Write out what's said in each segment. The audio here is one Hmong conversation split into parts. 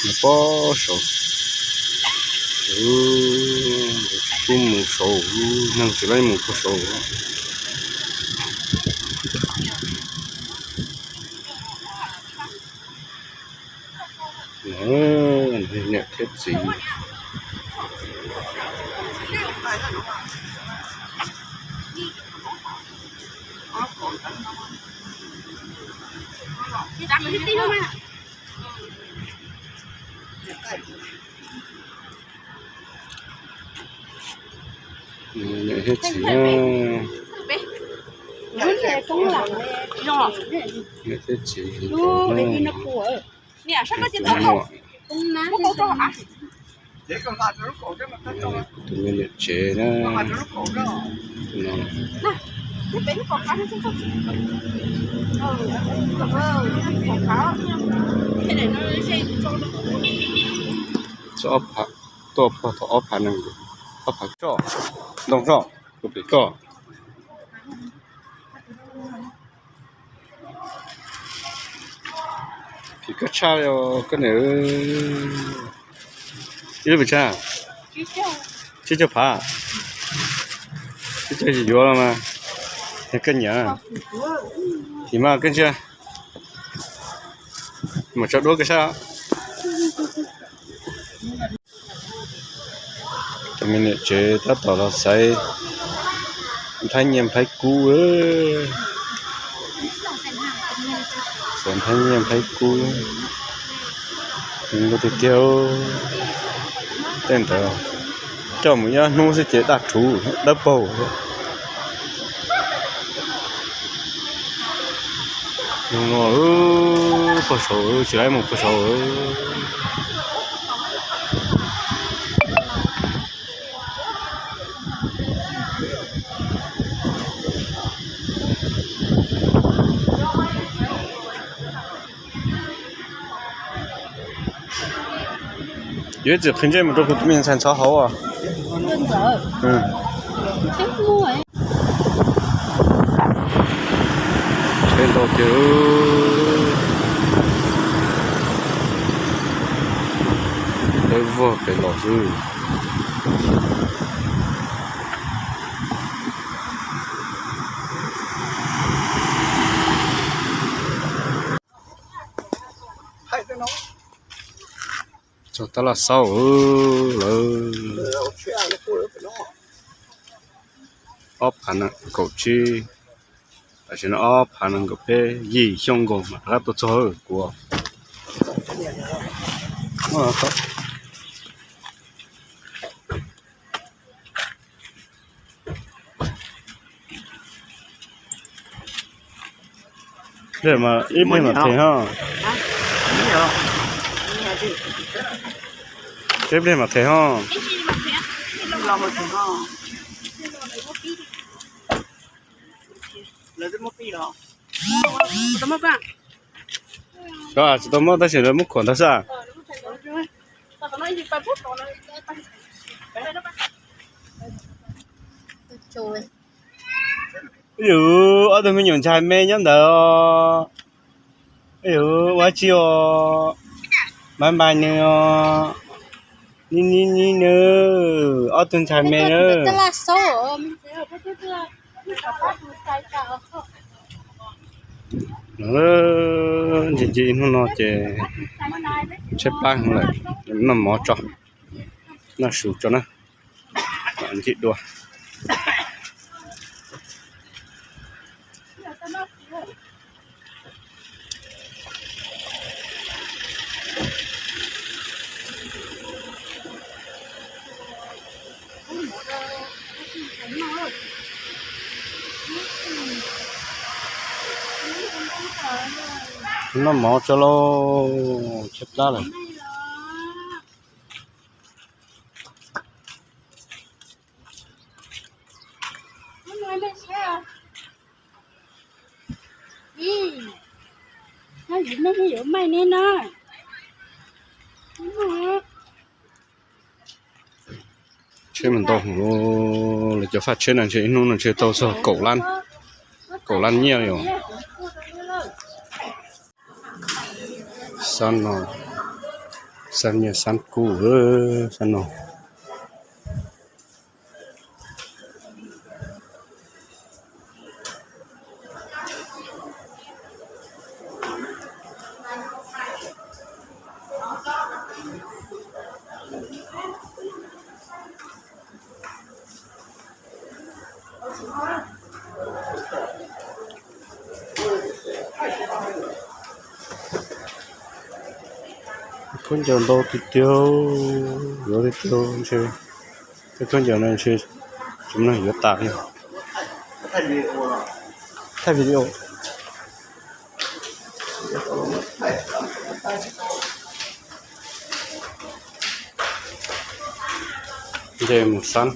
Nws pob saud, kuj mus saud, neeg tsis laib mus puag saud. Niam thiab txiv. Niam thiab txiv, niam thiab txiv, tus me niam tsev na. Tuaj pog thaum ob phav nees nkaum, ob phav toj, ntoo toj, kuv pem toj. Phim koj tshaj li koj niam. Ib lub pes tsawg? Tsib caug phav. Tsib caug tsis yuav los mas, yog koj nyiam. Phim mas koj ntsia, mus tso duab koj sab. Tus me niam tsev tab tom los xaiv nplhaib nyiaj nplhaib kub. Xaiv nplhaib nyiaj nplhaib kub, nqus tiag tiag. Tej ntawd coj mus ib ob hnub xwb ces daj rhuv dawb paug. Mus no, puag saud, tsis laib mus puag saud. Yuav ib txwm qhia ntsej mus rau kuv tus me ntxhais ntxhov hauv. Tsheb ntau tiag, dawb vog pem los xwb. Txog tab laj xauj lawm. Ob phav nees nkaum tsib, tam sim no ob phav nees nkaum peb, yim xyoo nkaus mam rov qab tuaj txog kuv. Ib pliag mam them ho. Ib pliag mam them ho. Koj tsis tau muab tab sis lawv muab khuam ntag xwb. Yus ob tug me nyuam ntxhais me nyob ntawd os. Yus ua tsi os, npaj npaj nws os, ni ni ni nws ob tug ntxhais me na. Ntsis ntsis ib hnub no ces tshaib plab heev lawm, noj mov tso, noj su tso na, ncig dua. Noj mov tso lauj, tshaib plab lawm. Tsheb mas ntau, lawv cov faj tsheb no ntshe ib hnub no ntshe tau txog kaum lab, kaum lab nyiaj li os. Xab no, Xab nyiaj xab kub, xab no. Khaub ncaws ntau tiag tiag, yuav tiag tiag ntshe. Tej khaub ncaws no ntshe tsis muaj neeg yuav tas li. Thaij video. Nce mus xab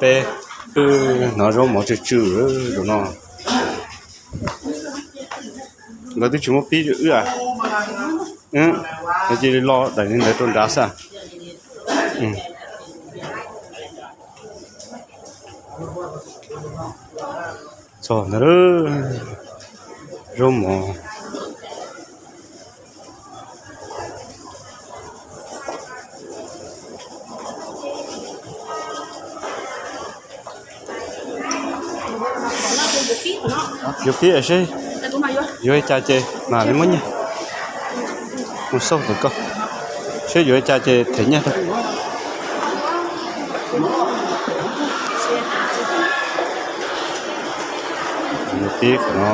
peb, wb hnov zaub mov tsw tsw zaum no. Nkawd twb tsis muab pib rau wb a. Nkawd cia li lo daim li ntawd rau nrad xwb. Txog ntawd, zaub mov. Yuav pib seb yuav li cas ces mam li muab nyiaj. Mus xauj tus koj seb yuav li cas ces them nyiaj rau. Yuav pib qhov no.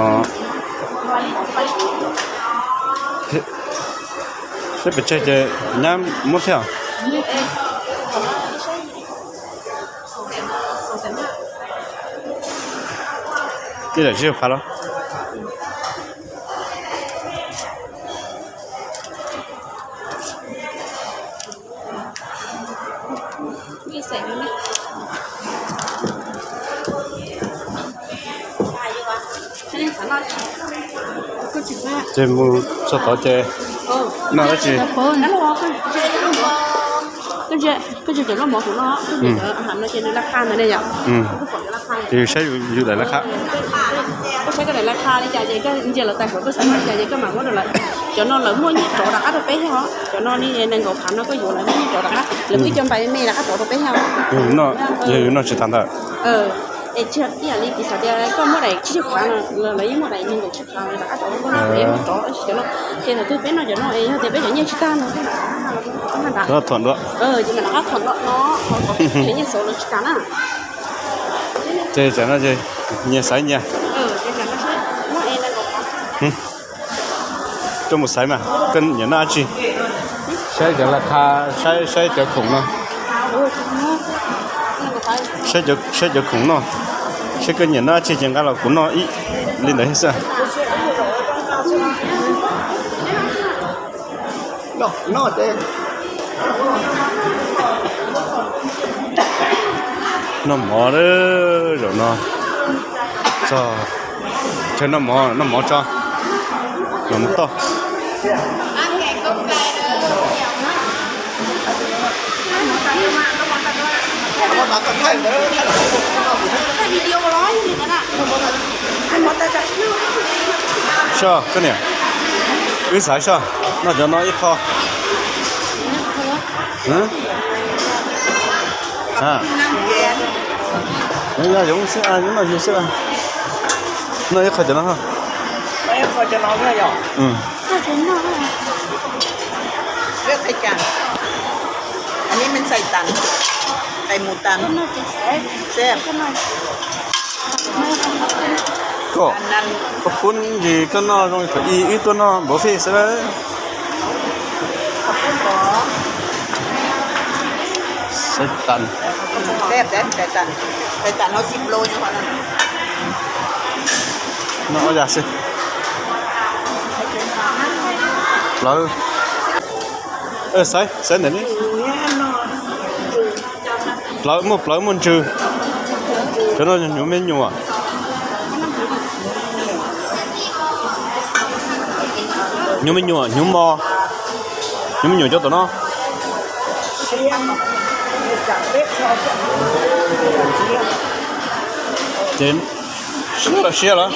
Seb pes tsawg ces nyab muab thiab. Ib daim tsib caug phav los. Ces mus txog tod ces noj dab tsi? Koj ntsia cov loj mov tus no, koj ntsia cov ham no ces nws laj qha ntawd ne yom. Ces saib yus daim laj qha. Koj saib koj daim laj qha li cas ces koj ntsia lawv tais huam koj xav li cas ces koj mam muab rau lawv. Cov no lawv muaj nyiaj rov rov qab rau peb thiab os. Cov no li nees nkaum phav no koj yuav lawv muaj nyiaj rov rov qab, lawv muaj ib co npais me me rov qab rov rau peb thiab os. Yog yus noj tsis tas ntawd. Es ib yam li piv xam tias koj muab daim tsib caug phav no, lawv yeej muaj daim nees nkaum tsib phav rov qab rov rau koj, lawv yeej muaj rov ib cov no. Ces thaum twg peb noj cov no es yog tias peb cov nyiaj tsis tag no, ces mam rov qab thuam dua no, nyiaj xauv lawv tsis tas na. Ces tsam no ces nyias xaiv nyias. Coj mus xaiv mas koj nyiam noj dab tsi? Saib cov laj qha, saib, saib cov khoom no. Saib cov khoom noj, seb koj nyiam noj dab tsi ces nqa los kuv noj ib li ntawd thiab xwb. Noj mov lawm zaum no. Txog chaw noj mov, noj mov tso, los mus toj. Soj, koj niam, wb xaiv soj, noj cov no ib qho. Noj yus xwb, noj yus xwb. Noj ib qho cov no. Koj, koj pub ntsis koj noj zoo li thaum ub wb tuaj noj buffet xwb lawm. Xaiv tas. Noj ob yam xwb. Plawv. Xaiv, xaiv ntawm ni. Plawv, muaj plawv muaj ntsw. Cov no hnyuv me nyuam. Hnyuv me nyuam, hnyuv mos. Hnyuv me nyuam cov tom no. Ces siab los siab los.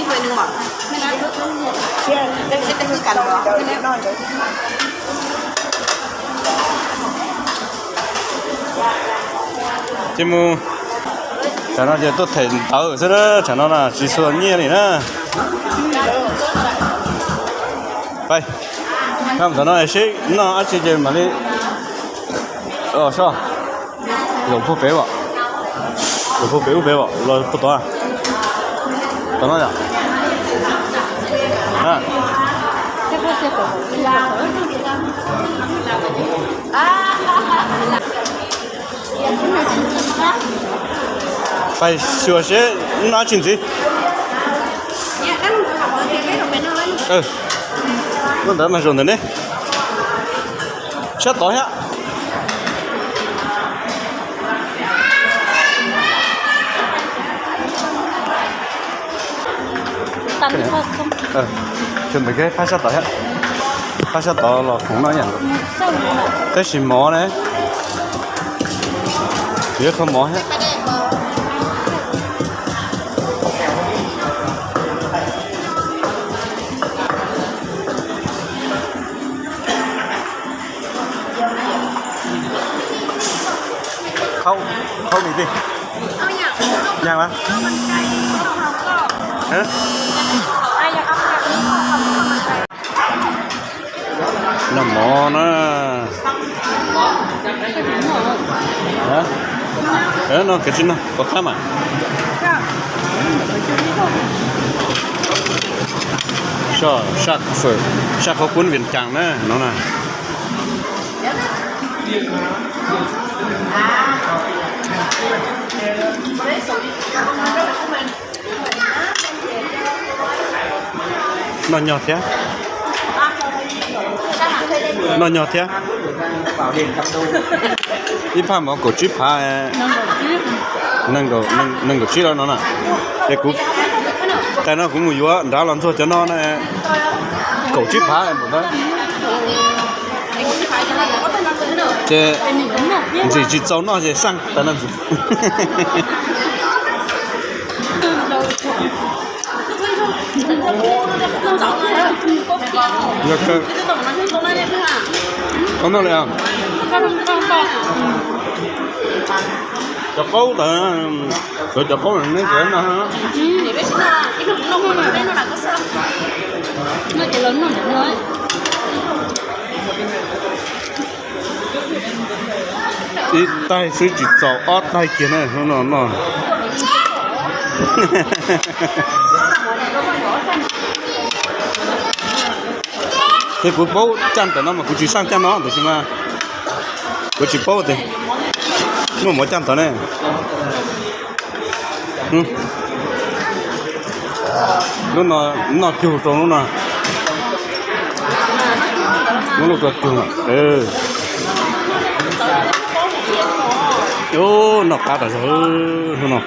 Ces mus, tsam no ces tuaj them ntawv xwb na, tsam no na tsis xuas nyiaj li na. Pais, tsam no seb noj dab tsi ces mam li, o, soj, zaum puag pem as, zaum puag pem ub pem as los puag tod, tod no yom. Pais xyuas seb noj dab tsi ntxiv. Lub ntawd mas zaum ntawm ne, sab tod thiab. Sawv ntawm keb phab sab tod thiab, phab sab tod los khoom noj ib yam nkaus. Tab sis mov ne, yuav qhov mov thiab. Khaub, khaub mis tij. Nyag mas. Noj mov na. No kawg tsis noj pov qab mas. Saj, saj qhov kub Vias Cas na no na. Noj nyog thiab. Noj nyog thiab. Ib phaj mov kaum tsib phav, nees nkaum tsib los no na. Es kuv, tas no kuv mus yuav nrad los ntxuag cov no na, kaum tsib phav npaum ntawd. Ces ntxim tsis txaus noj ces xaj tas no ntxiv. Yog kawg. Qhov no li, cov qaub ntawd, cov qaub neb tseem noj. Ib taig xwb tsis txaus, ob taig kiag na no no. Ces kuv paub caj ntawm no mas kuv tsis xaj caj no tiam sis mas kuv tsis paub tias muaj mov caj ntawd ne. Lub no noj cug rau lub no. Muab lub ko cug no. Ub, noj qab tas zog lub no.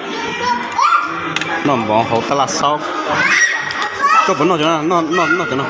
Noj mov hauv tab laj xaub. Koj puas noj cov no? Noj cov no.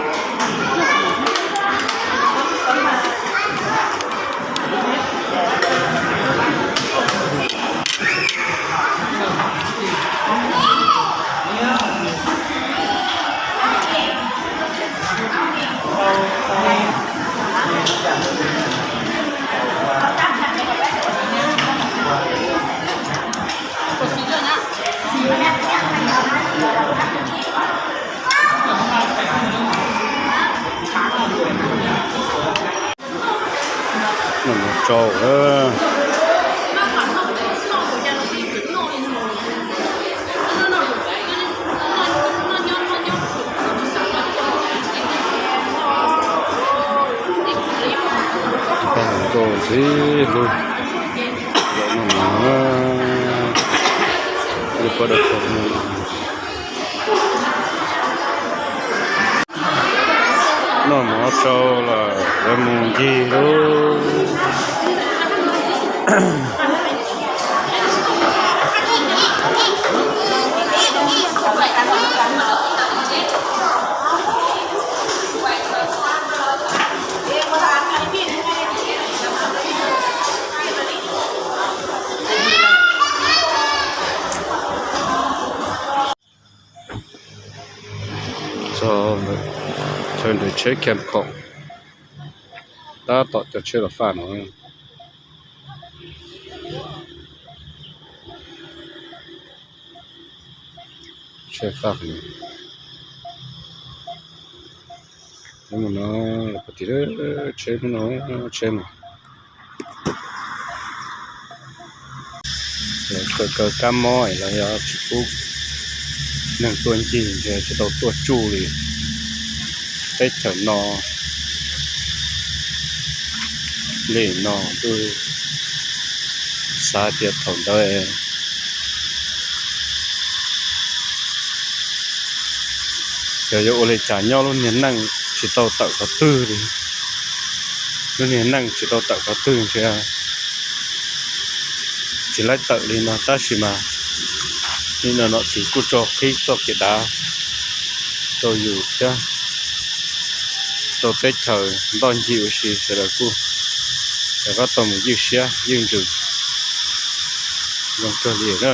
Noj mov tsau, tag nkaus ntxiv lub, lawv noj mov, lub pob dawb paug. Noj mov tsau lawm, lawv mus ncig lub. Chaw nrhiav tsheb Camp Cod, tab tom cov tsheb los faj no. Tsheb faj no, mus no, pom tim tsheb no, tsheb no. Lawv kaw kaw kab mob los yog tsis pub neeg tuaj ncig, tsis tau tuaj tsuj li. Teb chaws no li no, kuj xav tias thaum ntawd yog yuav ua li cas nyob lub niag neej tsis tau tawm qhov twg li. Lub niag neej tsis tau tawm qhov twg ntshe tsis laib tawm li no tab sis mas nim no nom tswv kuj tso qhib txoj kev dav rau yus thiab rau teb chaws ntoj ncig ua si sawv daws kuj rov qab tau mus ywj siab ywj ntsws zoo kawg li na.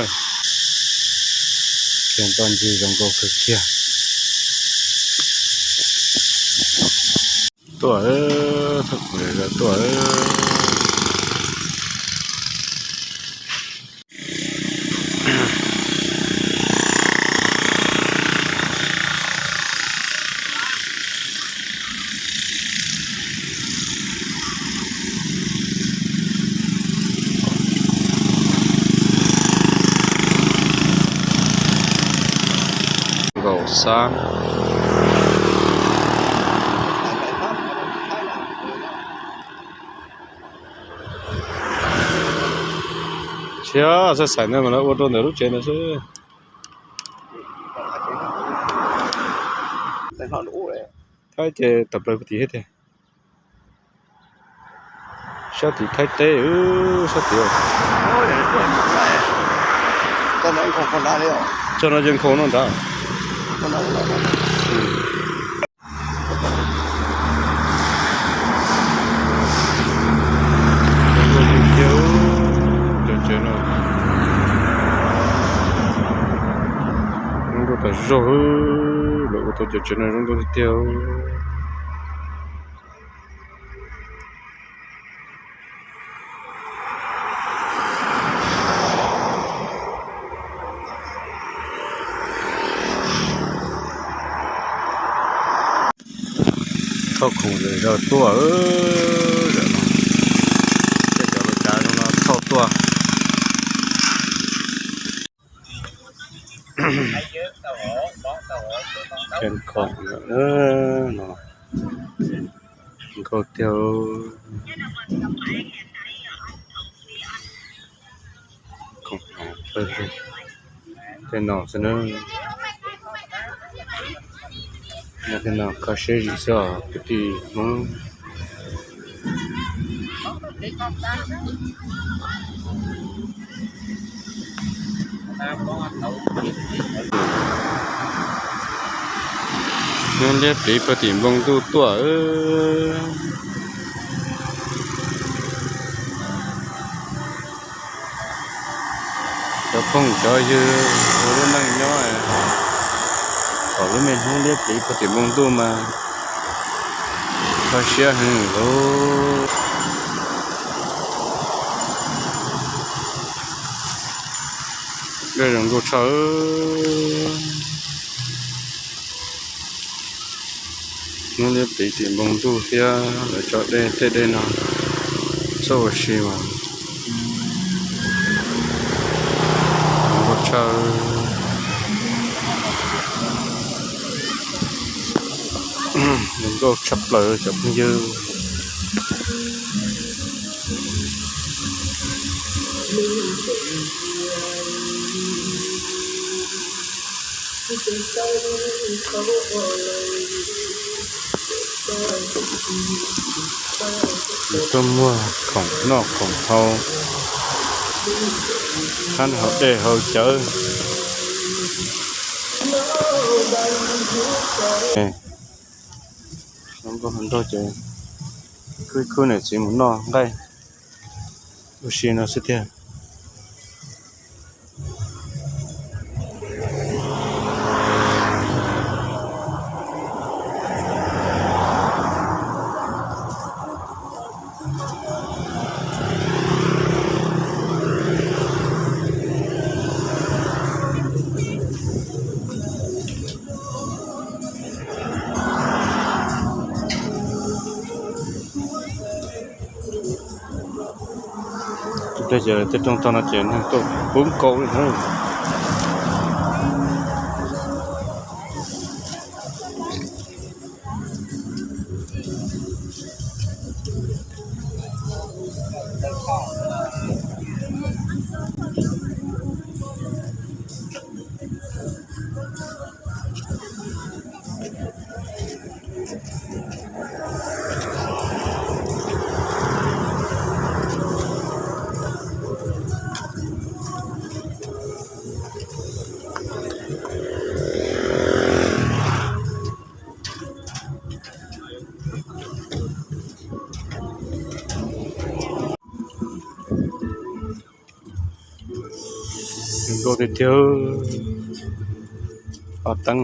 Kiag ntoj ncig zoo nkauj kawg kiag. Tuaj, tuaj. Nkaum xab. Tsis yog, xav xaim ntawd mas lawv ua rau ntawm lub tsev ntawd xwb. Thaib ces tawm plaws puag tim thiab tiag. Sab tim Thaib teb, sab tim. Tso no ces nkhaus no nrad. Cov tsev no zoo nkauj tas zog, lawv ua tau cov tsev no zoo nkauj tiag tiag. Thauj khoom zom zaws tuaj, cov laus cav zoo no thauj tuaj. Khoom no nkauj tiag. Khoom no tej no xwb na. Tej no kho siab zim xwb os kwv tij Hmoob. Hnub liab pliv puag tim npoo ntuj tuaj. Cov phooj cov ywg ua lub neej nyob tom lub me hnub liab pliv puag tim npoo ntuj mas kho siab heev lauj. Dej zoo nkauj tshaj. Hnub liab pliv tim npoo ntuj thiab lawv tso dej tej dej no txhob ua si mas zoo nkauj tshaj. Zoo nkauj tshaj plaws cov phooj ywg. Tuaj muag khoom noj khoom haus, hab haus dej haus cawv. Zoo nkauj ces khwb khwb niam txiv mus noj nqaij ua si no xwb tiag. Ib pliag ces tej rooj tog no ces neeg tuaj puv nkaus li na. Zoo nkauj tiag tiag. Ob teeb,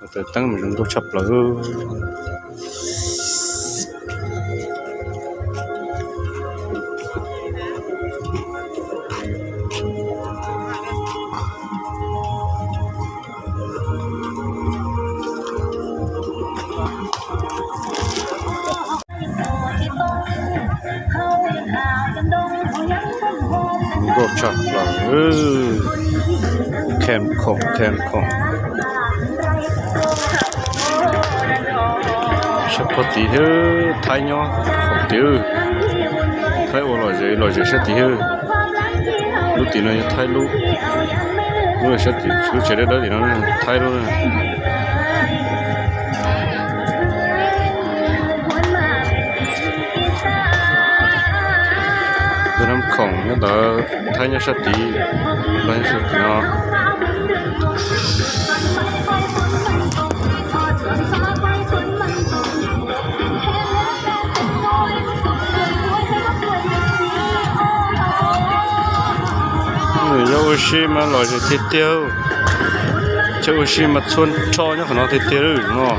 ob tawm teeb mas zoo nkauj tshaj plaws. Nkauj tshaj plaws, khees khoom khees khoom. Sab pog tid thiab Thaib nyob khoom tid. Thaib ua lom zem lom zem sab tid thiab. Lub tim no yog Thaib lub, lub sab tim lub tsev dawb dawb tim no Thaib lub. Lub nab khoom nyob ntawd, Thaib nyob sab tid, Nplog nyob sab tim no. Yog ua si mas lom zem tiag tiag, yog ua si mas txhua nrho nyob qhov no tiag tiag no.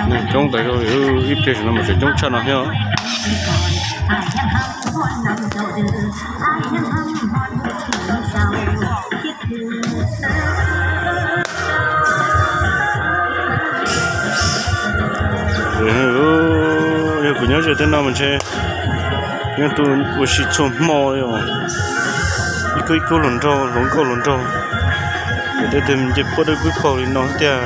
Neeg coob tas zog, ib pliag no mas tseem coob tshaj no thiab. Yog kuv nyob ze tej no mas ntshe yeej tuaj ua si txhua hmo li os. Ib kub ib kub hluas nraug, hluas nkauj hluas nraug, tej tug nce puab dawb pwb paug li no tiag.